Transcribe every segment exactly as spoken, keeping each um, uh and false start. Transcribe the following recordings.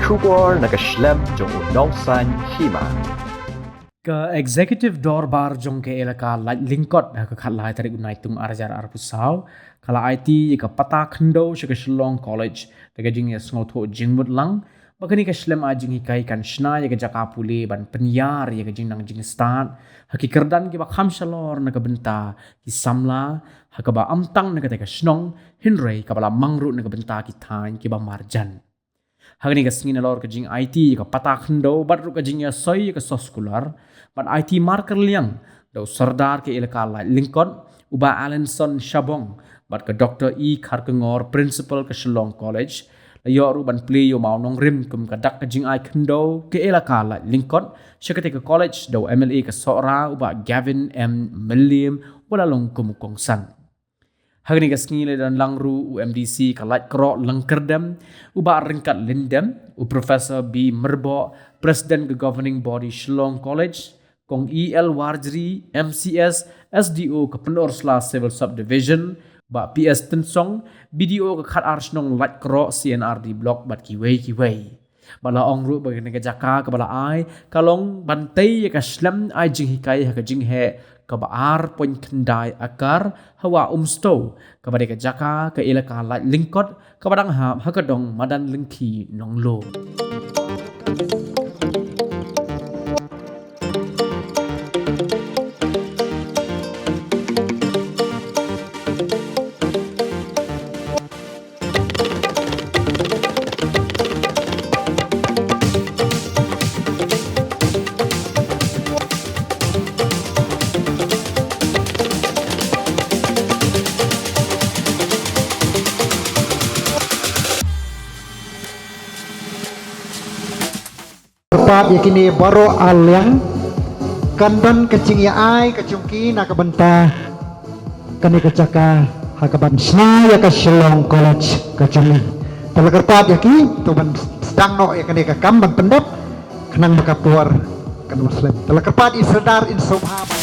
Khubor na ka shlem jong u Nongsaiñ Hima. Ka Executive Dorbar jong ka Elaka Laitlyngkot ha ka khatlai tarik u Naitung arhajar arphew saw ka la aiti ïa ka pata khyndew sha ka Shillong College da ka jingïasngewthuh jingmut lang ba kane ka shlem ai jinghikai kan shna ïa ka jaka pule ban pynïar ïa ka jingnang jingstad ha ki kyrdan kiba kham shalor na ka bynta ki samla ha kaba ym tang na katei ka shnong hynrei kaba la mang ruh na ka bynta ki thaiñ kiba marjan. Ha kane ka sngi nalor ka jingaiti ïa ka pata khyndew bad ruh ka jingïasoi ïa ka soskular bad aiti markylliang da u Sordar ka Elaka Laitlyngkot u Bah Alanson Shabong bad ka Doktor E Kharkongor, Principal ka Shillong College, la ïoh ruh ban plie ïa u mawnongrim kum ka dak ka jingai khyndew ka Elaka Laitlyngkot sha katei ka college da u M L A ka Sohra u Bah Gavin M Mylliem uba la long kum u kongsan. Ha kane ka sngi la don lang ruh u M D C ka Laitkroh Lyngkyrdem u Bah Ryngkat Lyndem, u Professor B Myrboh, President ka Governing Body Shillong College, Kong E L Warjri, M C S, S D O ka Pynursla Civil Subdivision, Bah P S Tynsong, B D O ka khatar shnong Laitkroh C N R D Block bad kiwei kiwei. Ba la ong ruh ba kane ka jaka kaba la ai ka long ban tei ïa ka shlem ai jinghikai ha ka jingheh kaba ar point khyndai akar ha Wah Umstow kaba dei ka jaka ka Elaka Laitlyngkot kaba dang hap ha ka dong madan Lyngkhi Nonglo. Kyrpad ïa kine baroh ar liang kan don ka jingïa-ai ka jong ki na ka bynta kane ka jaka ha kaban shna ïa ka Shillong College ka jong ngi. Te la kyrpad ïa ki to ban sdang noh ïa kane ka kam ban pyndep khnang ba ka por kan ym slem. Te la kyrpad ïa i Sordar in sngewbha.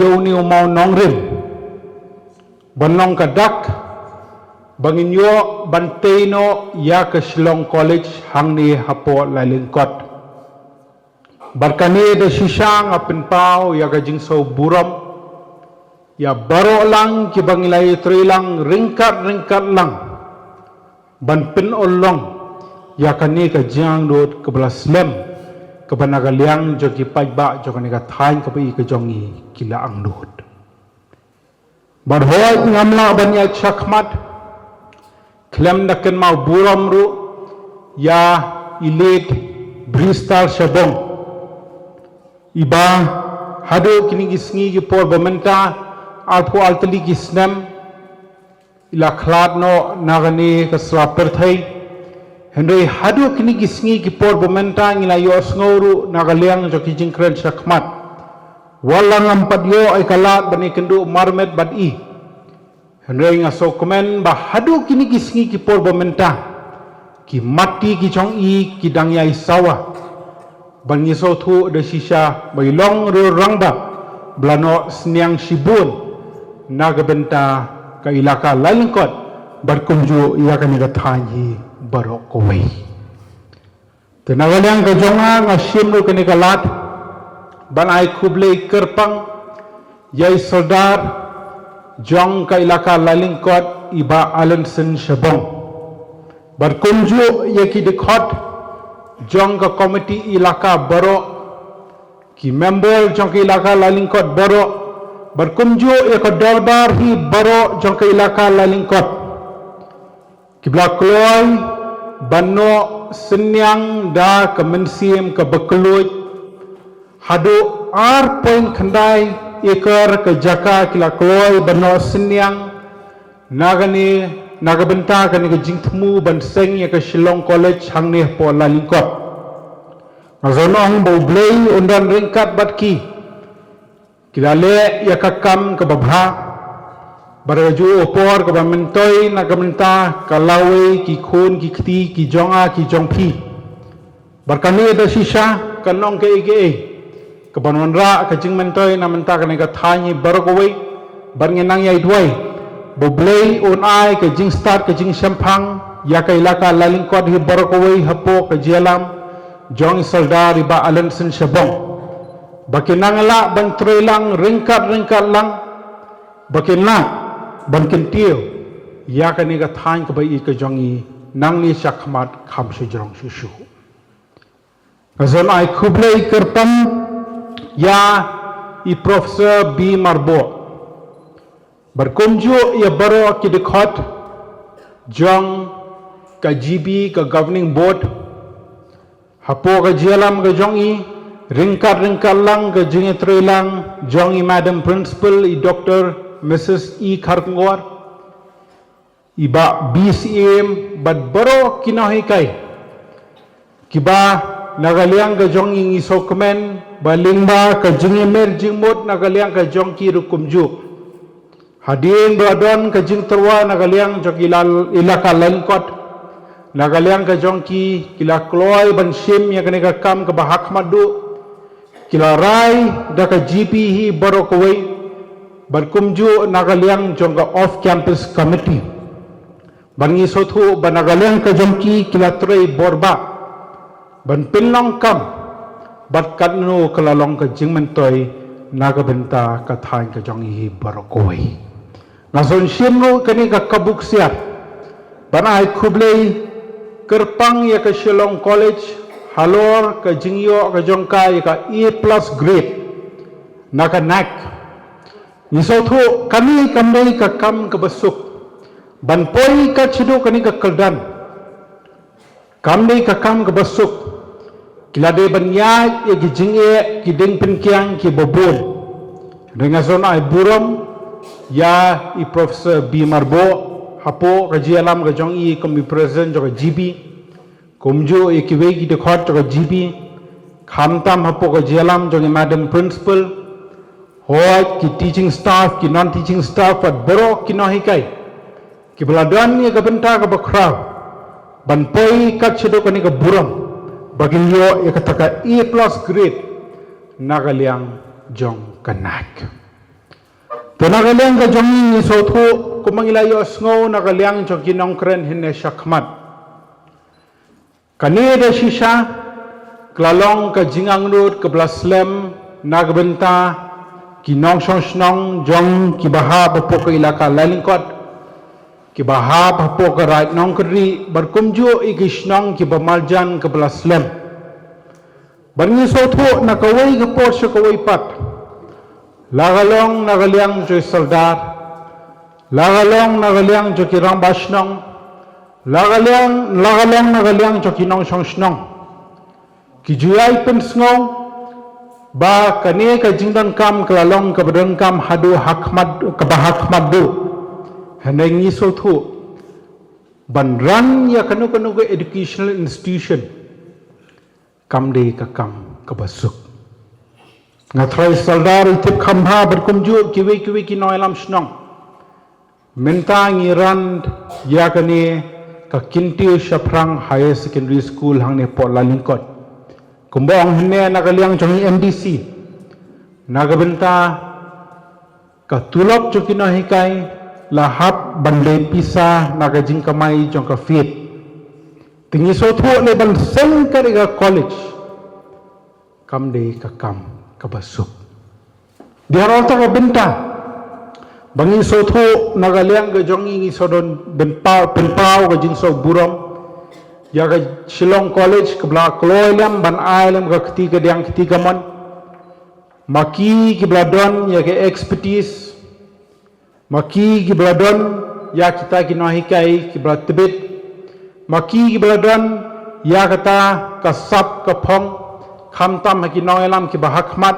Ïa une u mawnongrim ban long ka dak ba ngin ïoh ban tei noh ïa ka Shillong College hangne hapoh Laitlyngkot. Bad kane da shisha nga pynpaw ïa ka jingsngewburom ïa baroh lang kiba ngi la ïatrei lang ryngkat ryngkat lang ban pynurlong ïa kane ka jingangnud kaba la slem kaba na ka liang jong ki paidbah jong kane ka thaiñ kaba i ka jong ngi ki la angnud. Bad hooid ngam lah ban ïaid shakhmat khlem da kynmaw burom ruh ïa i late Bristol Shabong, iba haduh kine ki sngi ki por ba mynta arphew ar tylli ki snem i la khlad noh na kane ka sla pyrthei. Hynrei haduh kine ki sngi ki por ba mynta ngi la ïohsngew ruh na ka liang jong ki jingkren shakhmat, wat la ngam pat ïoh ïa ka lad ban ïakynduh marmet bad i. Hynrei nga sngewkmen ba haduh kine ki sngi ki por ba mynta ki matti ki jong i ki dang ïai sawa. Bad ngi sngewthuh da shisha ba i long ruh rangbah ba la noh synñiang shibun na ka bynta ka Elaka Laitlyngkot bad kumjuh ïa kane ka thaiñ hi baroh kawei. Te na ka liang ka jong nga nga shim ruh kane ka lad ban ai khublei kyrpang ïa i Sordar jong ka Elaka Laitlyngkot i Bah Alanson Shabong. Bad kumjuh ïa ki dkhot jong ka komiti elaka baroh, ki member jong ka Elaka Laitlyngkot baroh, bad kumjuh ïa ka dorbar hi baroh jong ka Elaka Laitlyngkot. Ki ba la kloi ban noh synñiang da ka mynsiem kaba kylluid haduh ar point khyndai Ekar ka jaka ki la kloi ban noh synñiang na kane, na ka bynta kane ka jingthmu ban seng ïa ka Shillong College hangne hapoh Lalyngkot. Nga sngewthuh ba U Blei un don ryngkat bad ki. Ki la leh ïa ka kam kaba bha. Bad ha kajuh ka por kaba myntoi na ka bynta ka lawei ki khun ki kti ki jong nga ki jong phi. Bad kane da shisha kan long kaei kaei kaban wanrah ka jingmyntoi na bynta kane ka thaiñ hi baroh kawei. Bad ngin nang ïai duwai ba U Blei un ai ka jingstad ka jingshemphang ïa ka ilaka Lalyngkot hi baroh kawei hapoh ka jingïalam jong i Sordar i Bah Alanson Shabong. Ba kin nang lah ban trei lang ryngkat ryngkat lang, ba kin lah ban kyntiew ïa kane ka thaiñ kaba ïeit ka jong i nangne shakhmat kham shajrong shuh shuh. Nga sngewthuh ai khublei kyrpang ïa i Professor B Marboh bad kumjuh ïa baroh ki dkhot jong ka G B, ka Governing Board, hapoh ka jingïalam ka jong i, ryngkat ryngkat lang ka jingïatrei lang jong i Madam Principal, i Doctor Mrs E Kharkongor, i Bah B C M bad baroh ki nonghikai. Kiba na ka liang ka jong i ngi sngewkmen ba lyngba ka jingïamir jingmut na ka liang ka jong ki ruh kumjuh. Hadien ba don ka jingtyrwa na ka liang jong ki la, ilaka Lalyngkot, na ka liang ka jong ki ki la kloi ban shim ïa kane ka kam kaba ha khmat duh. Ki la rai da ka G B hi baroh kawei bad kumjuh na ka liang jong ka off campus committee. Bad ngi sngewthuh ba na ka liang ka jong ki ki la trei bor bha ban pynlong kam bad katno ka la long ka jingmyntoi na ka bynta ka thaiñ ka jong i hi baroh kawei. Nga sngewsih ruh kane ka kabu ksiar ban ai khublei kyrpang ïa ka Shillong College halor ka jingïoh ka jong ka ïa ka A plus grade na ka NAAC. Ngi sngewthuh kane kam dei ka kam kaba suk ban poi kat shaduh kane ka kyrdan. Kam dei ka kam kaba suk. Ki la dei ban ïaid ïa ki jingeh ki dieng pynkiang kiba bun. Nga sngewbha ai burom ïa i Professor B Marboh hapoh ka jingïalam ka jong i kum i President jong ka G B, kumjuh ïa kiwei ki dkhot jong ka G B, khamtam hapoh ka jingïalam jong i Madam Principal, hooid ki teaching staff, ki non teaching staff bad baroh ki nonghikai kiba la don ïa ka bynta kaba khraw ban poi kat shaduh kane ka burom ba kin ïoh ïa kata ka A plus grade na ka liang jong ka NAAC. Te na ka liang ka jong ngi, ngi sngewthuh kumba ngi la ïohsngew na ka liang jong ki nongkren hynne shakhmat. Kane da shisha ka la long ka jingangnud kaba la slem na ka bynta ki nongshong shnong jong kiba hap hapoh ka ilaka Lalyngkot, kiba hap hapoh ka Raid Nongkynrih bad kumjuh ïa ki shnong kiba marjan kaba la slem. Bad ngi sngewthuh na kawei ka por sha kawei pat, la ka long na ka liang jong i Sordar, la ka long na ka liang jong ki rangbah shnong, la ka liang, la ka long na ka liang jong ki nongshong shnong, ki ju ïai pynsngew ba kane ka jingdonkam ka la long kaba donkam haduh ha khmat, kaba ha khmat duh. Hynrei ngi sngewthuh ban ran ïa kano kano ka educational institution kam dei ka kam kaba suk. Nga trai Sordar i tip kham bha bad kumjuh kiwei kiwei ki nongïalam shnong. Mynta ngi ran ïa kane ka Kyntiew Shaphrang Higher Secondary School hangne hapoh Lalyngkot. Kumba ong hynne na ka liang jong i M D C, na ka bynta ka tulop jong ki nonghikai la hap ban leh pisa na ka jingkamai jong ka fete. Te ngi sngewthuh leh ban seng kane ka college kam dei ka kam kaba suk. Dei halor kata ka bynta ba ngi sngewthuh na ka liang ka jong ngi, ngi sngewdon pynpaw, pynpaw ka jingsngewburom ïa ka Shillong College kaba la kloi lem ban ai lem ka kti kadiang kti kamon. Ma ki kiba la don ïa ka expertise, ma ki kiba la don ïa kita ki nonghikai kiba la tbit, ma ki kiba la don ïa kata ka sap ka phong, khamtam ha ki nongïalam kiba ha khmat,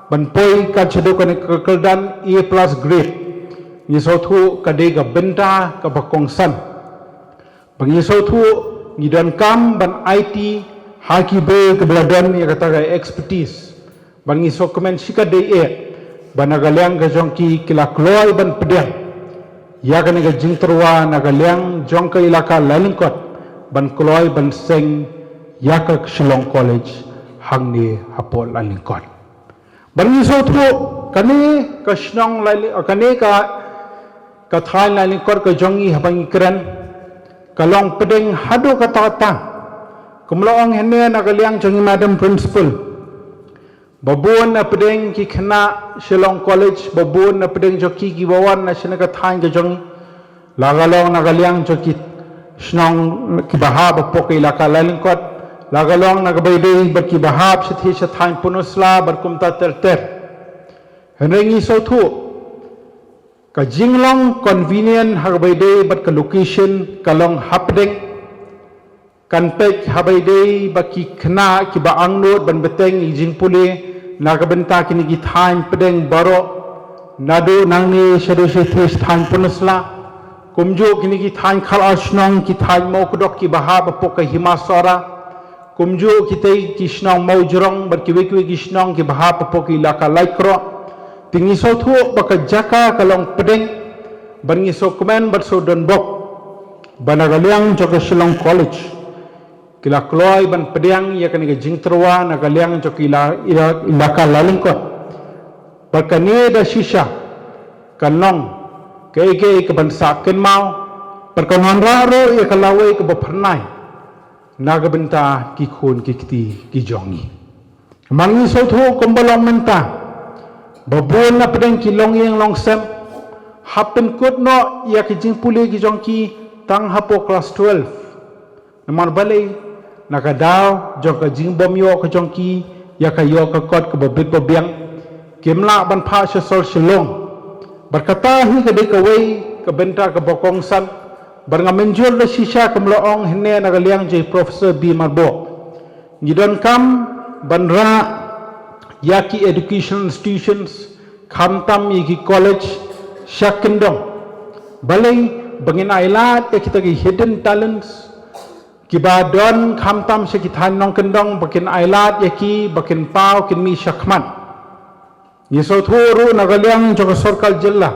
ban poi kat shaduh kane ka kyrdan A plus grade. Ngi sngewthuh ka dei ka bynta kaba kongsan. Ba ngi sngewthuh ngi donkam ban aiti ha ki briew kiba la don ïa kata ka expertise. Ba ngi sngewkmen shikatdei eh ba na ka liang ka jong ki ki la kloi ban pdiang ïa kane ka jingtyrwa na ka liang jong ka ilaka Lailyngkot ban kloi ban seng ïa ka Shillong College hangne hapoh Lailyngkot. Ba ngi sngewthuh kane ka shnong Laili-, kane ka, ka thaiñ Lailyngkot ka jong ngi haba ngi kren ka long pdeng haduh katta katta. Kum la ong hynne na ka liang jong ngi Madam Principal, ba bun na pdeng ki khynnah Shillong College, ba bun na pdeng jong ki kiba wan na shane ka thaiñ ka jong ngi, la ka long na ka liang jong ki shnong kiba hap hapoh ka ilaka Lailyngkot, la ka long na kaba ïadei bad kiba hap shathie sha thaiñ Pynursla bad kumta ter ter. Hynrei ngi sngewthuh ka jinglong convenient ha kaba ïadei bad ka location ka long hapdeng, kan peit haba ïadei bad ki khynnah kiba angnud ban bteng ïa ki jingpule na ka bynta kine ki thaiñ pdeng baroh, naduh nangne shaduh shathie sha thaiñ Pynursla, kumjuh kine ki thaiñ Khalar Shnong, ki thaiñ Mawkdok kiba hap hapoh ka Hima Sohra, kumjuh kitei ki shnong Mawjrong bad kiwei kiwei ki shnong kiba hap hapoh ka ilaka Laitkroh. Te ngi sngewthuh ba ka jaka ka long pdeng, bad ngi sngewkmen bad sngewdonbok ba na ka liang jong ka Shillong College ki la kloi ban pdiang ïa kane ka jingtyrwa na ka liang jong ka ila-, ila-, ilaka Lailyngkot. Bad kane da shisha kan long kaei kaei kaban sah kynmaw, bad kan wanrah ruh ïa ka lawei kaba phyrnai na ka bynta ki khun ki kti ki jong ngi. Namar ngi sngewthuh kumba long mynta ba bun na pdeng ki longïing longsem hap pynkut noh ïa ki jingpule ki jong ki tang hapoh klas twelve. Namar balei? Na ka daw jong ka jingbym ïoh ka jong ki ïa ka ïoh ka kot kaba bit ba biang, kim lah ban phah sha sor Shillong. Bad kata hi ka dei kawei ka bynta kaba kongsan. Bad nga mynjur da shisha kum la ong hynne na ka liang jong i Professor B Myrboh, ngi donkam ban rah ïa ki educational institutions, khamtam ïa ki college sha kyndong. Balei? Ba ngin ailad ïa kita ki hidden talents kiba don khamtam sha ki thaiñ nongkyndong, ba kin ailad ïa ki ba kin paw, kin mih shakhmat. Ngi sngewthuh ruh na ka liang jong ka sorkar jylla,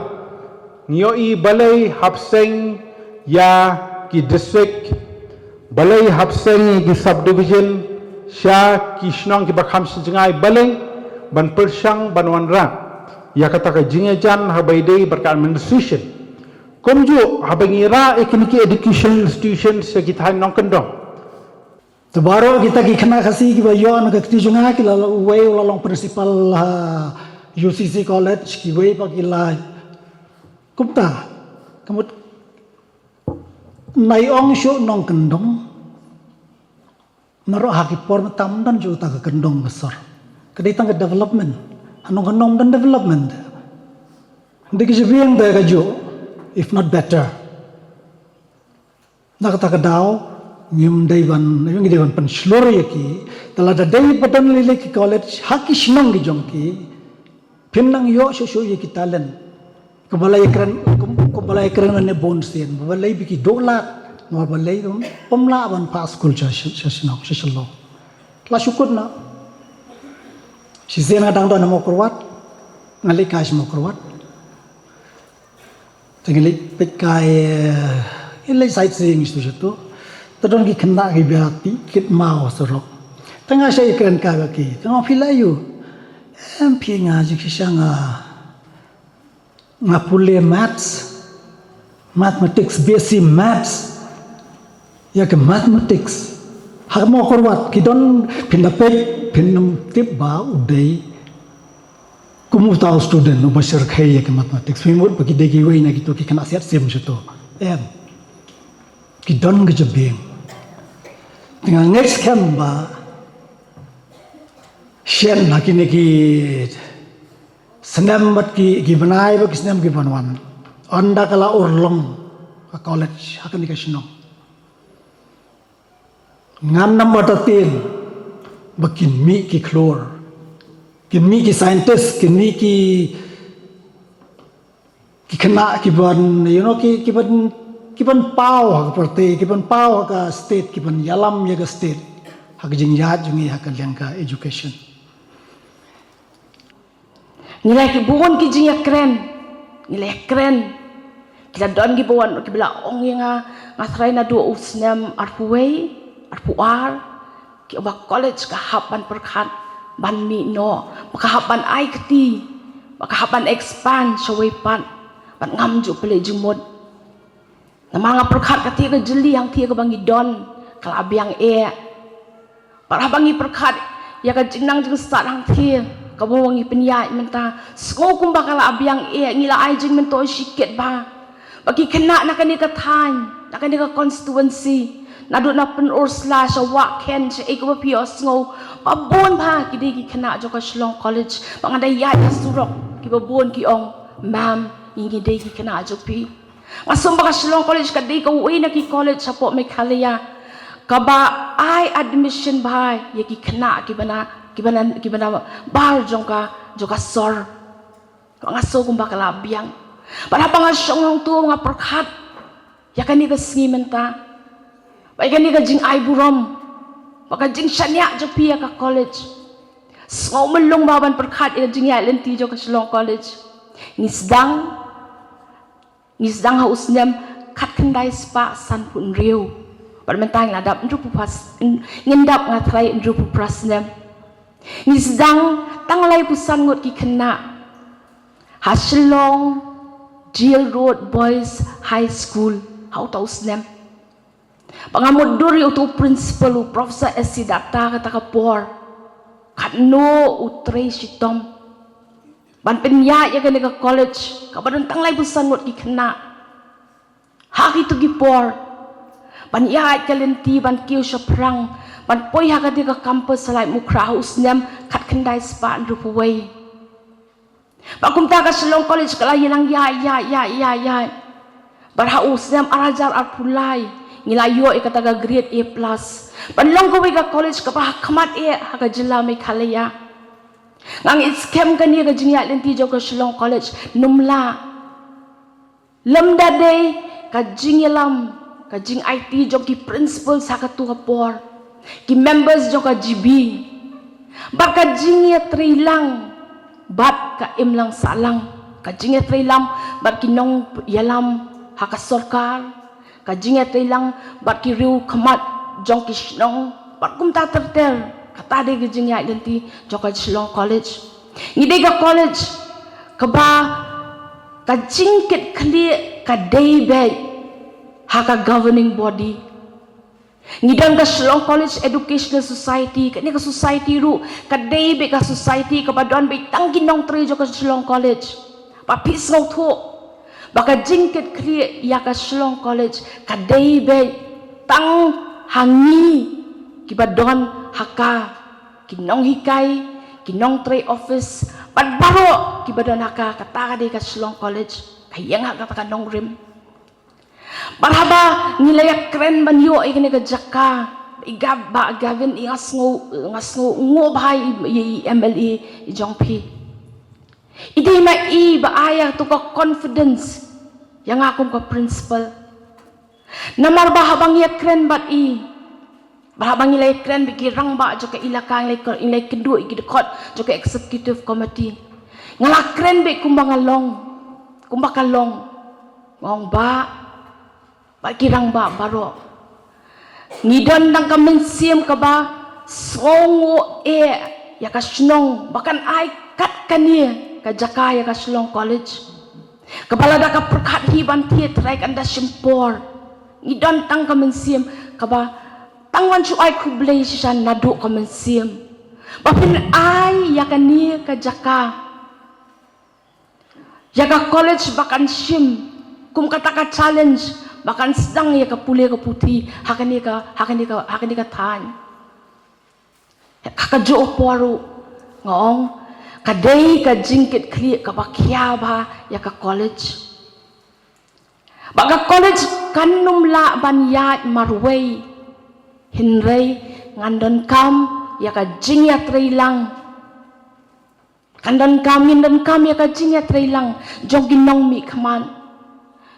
ngi ïohi balei hap seng ïa ki district, balei hap seng ïa ki subdivision sha ki shnong kiba kham sha jngai, balei? Ban pyrshang ban wanrah ïa kata ka jingïajan haba ïadei bad ka administration. Kumjuh haba ngi rah ïa kine ki education institutions sha ki thaiñ nongkyndong. Te baroh kita ki khynnah Khasi kiba ïoh na ka kti jong nga ki la, uwei u la long principal ha U C C College, kiwei pat ki la kumta. Ka mut nai ong shuh nongkyndong. Naroh ha ki por mynta ym don shuh ta ka kyndong ka sor. Ka dei tang ka development. Ha nongkyndong ym don development. Dei ka jabieng te kajuh, if not better. Na kata ka daw ngim dei ban, ngim dei ban pynshlur ïa ki. Te lada dei ba don lei lei ki college ha ki shnong ki jong ki, phin nang ïoh shuh shuh ïa ki talent. Kumba la ïakren, kum-, kumba la ïakren lane bun sien, balei ba ki duh lad, namar balei bym, bym lah ban phah skul sha, sha, sha shnong, sha Shillong. La shu kut noh. Shisien nga dang don ha Mawkyrwat, nga leit kai sha Mawkyrwat. Te ngi leit peit kai, eh, ngi leit sightseeing sha tu sha tu. Te don ki khynnah kiba ïa kit maw surok. Te nga shah ïakren kai bad ki. Te nga ong phi la ïoh. Em phi, nga jingshisha nga, nga pule maths. Mathematics, B S C maths. Ïa ka mathematics. Ha ka Mawkyrwat ki don, phin da peit, phin ym tip ba u dei kum uta u student uba shyrkhei ïa ka mathematics. Phi mut ba ki dei kiwei na kito ki khynnah siat sim sha tu. Em. Ki don ka jabieng. Te nga ngeit skhem ba shen ha kine ki snem bad ki, ki bnai bad ki snem ki ban wan, ynda ka la urlong ka college ha kane ka shnong, ngan ym artatien ba kin mih ki khlur. Kin mih ki scientist, kin mih ki ki khynnah ki ban, you know, ki ki ban ki ban paw ha ka pyrthei, ki ban paw ha ka state, ki ban ïalam ïa ka state ha ka jingïaid jong ngi ha ka liang ka education. Ngi la ki bun ki jingïakren, ngi la ïakren. Ki la don ki bun ki ba la ong ïa nga, nga tharai naduh u snem arphew wei, arphew ar, ki ong ba college ka hap ban pyrkhat ban mih noh, ba ka hap ban ai kti, ba ka hap ban expand shawei pat, ban ngam ju pynleit jingmut. Namar nga pyrkhat kata ka jylli hangta kaba ngi don ka la biang eh. Bad haba ngi pyrkhat ïa ka jingnang jingstad hangta kaba ngi pynïaid mynta, sngew kumba ka la biang eh, ngi la ai jingmyntoi shikit bha. Ba ki khynnah na kane ka thaiñ, na kane ka constituency, naduh na Pynursla sha Wahkhen, sha ei kaba phi ïohsngew, ba bun bha ki dei ki khynnah jong ka Shillong College. Ba nga da ïaid ha surok, kiba bun ki ong, "Ma'am, ngi ngi dei ki khynnah jong phi." Nga sngew ba ka Shillong College ka dei kawei na ki college hapoh Meghalaya kaba ai admission bha ïa ki khynnah kiba na, kiba na, kiba na bar jong ka, jong ka sor. Ba nga sngew kumba ka la biang. Bad haba nga shong hangto nga pyrkhat ïa kane ka sngi mynta, ba ïa kane ka jingai burom, ba ka jingshaniah jong phi ïa ka college, sngew mlung bha ban pyrkhat ïa ka jingïaid lynti jong ka Shillong College. Ngi sdang, ngi sdang ha u snem khatkhyndai spah sanphew hynriew. Bad mynta ngi la dap hynriewphew phra s-, ngin dap, nga tharai, hynriewphew phra snem. Ngi sdang tang laiphew san ngut ki khynnah ha Shillong Jail Road Boys High School ha uta u snem. Ba nga mutdur ïa uta u principal, u Professor S C Dutta, kata ka por, katno u trei shitom ban pynïaid ïa kane ka college kaba don tang laiphew san ngut ki khynnah ha kito ki por, ban ïaid ka lynti ban kiew shaphrang, ban poi ha kane ka campus ha Laitumkhrah ha u snem khatkhyndai spah hynriewphew wei. Bad kumta ka Shillong College ka la ïalang ïaid, ïaid, ïaid, ïaid, ïaid. Bad ha u snem ar hajar arphew lai ngi la ïoh ïa kata ka grade A plus, ban long kawei ka college kaba ha khmat eh ha ka jylla Meghalaya. Nga ngeit skhem kane ka jingïaid lynti jong ka Shillong College ym lah lymda dei ka jingïalam, ka jingaiti jong ki principals ha kato ka por, ki members jong ka G B, bad ka jingïatreilang bad ka imlang sahlang, ka jingïatreilang bad ki nongïalam ha ka sorkar, ka jingïatreilang bad ki riew khmat jong ki shnong, bad kumta ter ter. Kata dei ka jingïaid lynti jong ka Shillong College. Ngi dei ka college kaba ka jingkitkhlieh ka dei beit ha ka governing body. Ngi don ka Shillong College Educational Society, kane ka society ruh ka dei beit ka society kaba don beit tang ki nongtrei jong ka Shillong College. Ba phi sngewthuh ba ka jingkitkhlieh ïa ka Shillong College ka dei beit tang ha ngi kiba don ha ka, ki nonghikai, ki nongtrei office, bad baroh kiba don ha ka. Kata ka dei ka Shillong College, ka ïeng ha kata ka nongrim. Bad haba ngi la ïakren ban ïoh ïa kane ka jaka, i Gav-, Bah Gavin, i, nga sngew, nga sngew nguh bha ïa i, i M L A i jong phi. I dei ma i ba ai ïa kato ka confidence ïa nga kum ka principal. Namar ba haba ngi ïakren bad i, ba haba ngi la ïakren bad ki rangbah jong ka elaka, ngi la, ngi la ïakynduh ïa ki dkhot jong ka executive committee, nga la kren beit kumba nga long, kumba ka long. Nga ong, "Bah, bad ki rangbah baroh, ngi don tang ka mynsiem kaba sngewnguh eh ïa ka shnong ba kan ai kat kane ka jaka ïa ka Shillong College, kaba lada ka pyrkhat hi ban thied trai kan da shim por. Ngi don tang ka mynsiem kaba tang wan shu ai khublei shisha naduh ka mynsiem ba phin ai ïa kane ka jaka ïa ka college ba kan shim kum kata ka challenge ba kan sdang ïa ka pule ka puthi ha kane ka, ha kane ka, ha kane ka thaiñ." Ha kajuh ka por ruh nga ong, ka dei ka jingkitkhlieh kaba khia bha ïa ka college. Ba ka college kan ym lah ban ïaid marwei, hynrei ngan donkam ïa ka jingïatreilang Kan donkam, ngin donkam ïa ka jingïatreilang jong ki nongmihkhmat,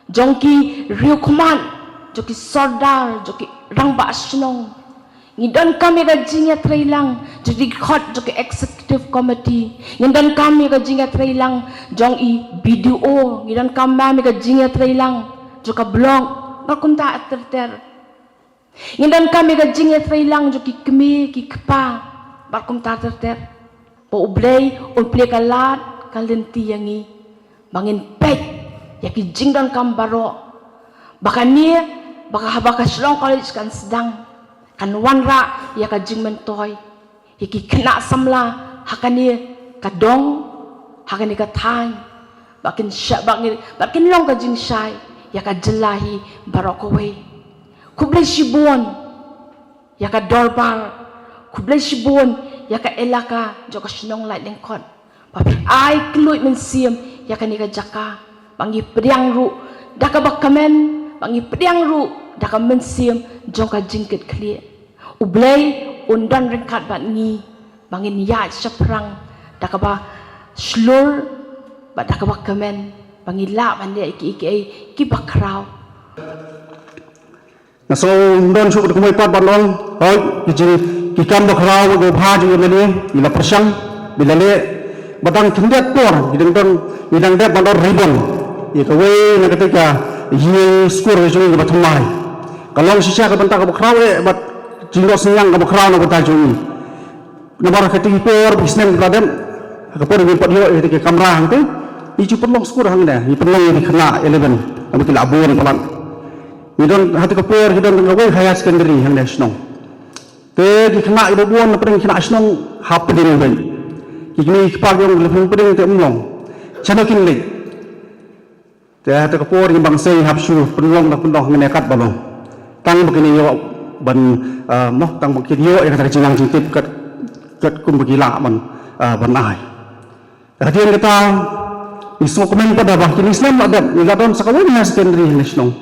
jong ki riewkhmat, jong ki sordar, jong ki rangbah shnong. Ngi donkam ïa ka jingïatreilang jong ki khot jong ki executive committee. Ngi donkam ïa ka jingïatreilang jong i B D O. Ngi donkam ïa ka jingïatreilang jong ka block. Bad kumta ter ter. Ngi donkam ïa ka jingïatreilang jong ki kmie ki kpa. Bad kumta ter ter. Ba U Blei un plie ka lad ka lynti ïa ngi, ba ngin peit ïa ki jingdonkam baroh. Ba kane, ba ka, ba ka Shillong College kan sdang, kan wanrah ïa ka jingmyntoi ïa ki khynnah samla ha kane ka dong, ha kane ka thaiñ, ba kin sha, ba ngin, ba kin long ka jingshai ïa ka jylla hi baroh kawei. Khublei shibun ïa ka dorbar, khublei shibun ïa ka elaka jong ka shnong Laitlyngkhot, ba phi ai kylluid mynsiem ïa kane ka jaka, ba ngi pdiang ruh da kaba kmen, ba ngi pdiang ruh da ka mynsiem jong ka jingkitkhlieh. U Blei un don ryngkat bad ngi, ba ngin ïaid shaphrang da kaba shlur bad da kaba kmen, ba ngi lah ban leh kiei kiei kiba khraw. Nga sngewdon shuh ka kumwei pat ban ong, hooid, ki jing, ki kam ba khraw, ba bha jong i M L A, i la pyrshang, i la leh, ba dang khyndiat por, i dang don, i dang dep ban don ribbon. Ïa kawei na kata ka ïing skur jong i ba thymmai. Ka long shisha ka bynta kaba khraw eh, bad jingdoh synñiang kaba khraw na bynta jong i. Namar kata ki por ba ki snem ki la dep, ha ka por ba ngin pat ïoh ïa kata ka kamra hangta, ngi ju pynlong skur hangne, ngi pynlong ïa ki khynnah eleven, namar ki la bun palat. Ngi don ha kata ka por, ngi don kawei higher secondary hangne shnong. Te ki khynnah kiba bun na pdeng ki khynnah shnong hapdeng bad ki kmie ki kpa ki ong la pdeng te ym long. Shano kin leit? Te ha kata ka por ngi bang seng hap shu pynlong da pynlong hangne kat ba long. Tang ba kin ïoh ban, ah, mo, tang ba kin ïoh ïa kata ka jingnang jingtip kat, kat kum ba ki lah ban, ah, ban ai. Te hadien kata ngi sngewkmen pat da ba kine ki snem la dep ngi la don sa kawei higher secondary hangne shnong.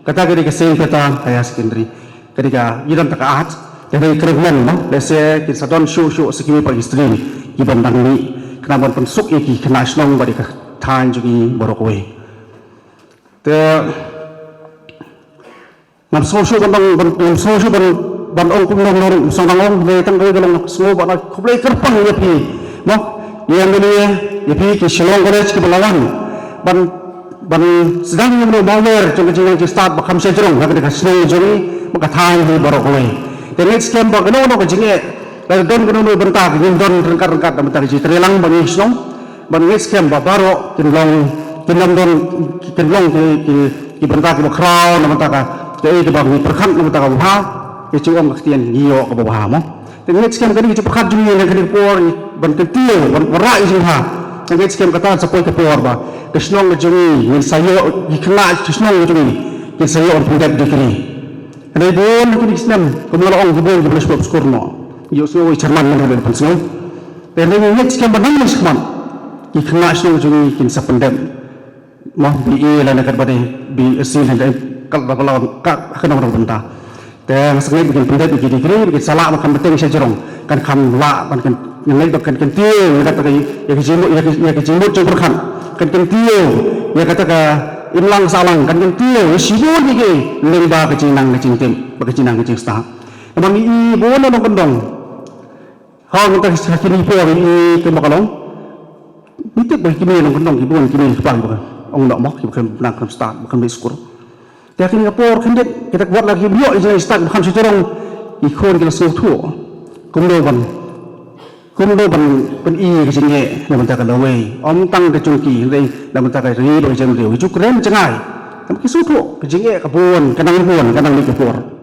Kata ka dei ka Saint Peter Higher Secondary. Ka dei ka, ngi don ta ka art, ka dei ka kyrmen, mo, lehse kin sa don shuh shuh sa kiwei pat ki stream kiban dang mih, khnang ban pynsuk ïa ki khynnah shnong bad ïa ka thaiñ jong ngi baroh kawei. Te ngam sngew shuh ban ong, ban, ngam sngew shuh ban, ban ong kumno kumno ruh, ngam sngew ban ong, hynrei tang kawei ka long, sngew ban ong khublei kyrpang ïa phi, mo, ïa M L A, ïa phi ki Shillong College kiba la wan ban, ban sdang ïa kano ka malware jong ka jingnang jingstad ba kham shajrong ha kane ka shnong jong ngi bad ka thaiñ hi baroh kawei. Te ngeit skhem ba kano kano ka jingeh, lada don kano kano ka bynta, ngin don ryngkat ryngkat na bynta ka jingtreilang bad ngi shnong. Bad ngeit skhem ba baroh kin long, kin long don, kin long ki, ki, ki bynta kiba khraw na bynta ka, kaei kaba ngi pyrkhat na bynta kaba bha, ka jingong ka ktien ngi ïoh kaba bha, mo. Te ngeit skhem kane ka jingpyrkhat jong ngi na kane ka por ban kyntiew, ban wanrah ïa ka jingbha. Te ngeit skhem kata sa poi ka por ba ka shnong ka jong ngi, ngin sa ïoh, ki khynnah ka shnong ka jong ngi kin sa ïoh ban pyndep degree. Hynrei bun kine ki snem, kumba la ong, ki bun kiba la shu pop skur noh. Ïohsngew i chairman mynta ban pynsngew. Te hynrei ngi ngeit skhem ba nangne shakhmat ki khynnah shnong jong ngi kin sa pyndep, mo, B A lane katba dei B S C lane, kat ba la, ka, ka nong rong bynta. Te nga sngewbha ba kin pyndep ïa ki degree, ba kin sa lah ban kham bteng shajrong, kan kham lah ban, kan, ngan leit ba kan kyntiew ïa kata ka, ïa ka jingmut, ïa ka, ïa ka jingmut jingpyrkhat, kan kyntiew ïa kata ka imlang sahlang, kan kyntiew ïa shibun ïa ki, lyngba ka jingnang ka jingtip bad ka jingnang ka jingstad. Namar ngi i bun na nongkyndong. Ha, mynta ha kine ki por ngi i kumba ka long. Ngi tip ba kine nongkyndong ki bun, kine ki kpa kiba ong noh, mo, kiba khlem nang, khlem stad, ba khlem leit skul. Te ha kine ki por khyndiat kita ki wat la ki ïoh ïa ka stad ba kham shajrong, ki khun ki la sngewthuh kumno ban, kumno ban pyni ka jingeh na bynta ka lawei. Ym tang ka jong ki, hynrei na bynta ka ri bad ka jaitbynriew, ki ju kren jngai. Namar ki sngewthuh ka jingeh ka bun, ka nang bun, ka nang leit ka por.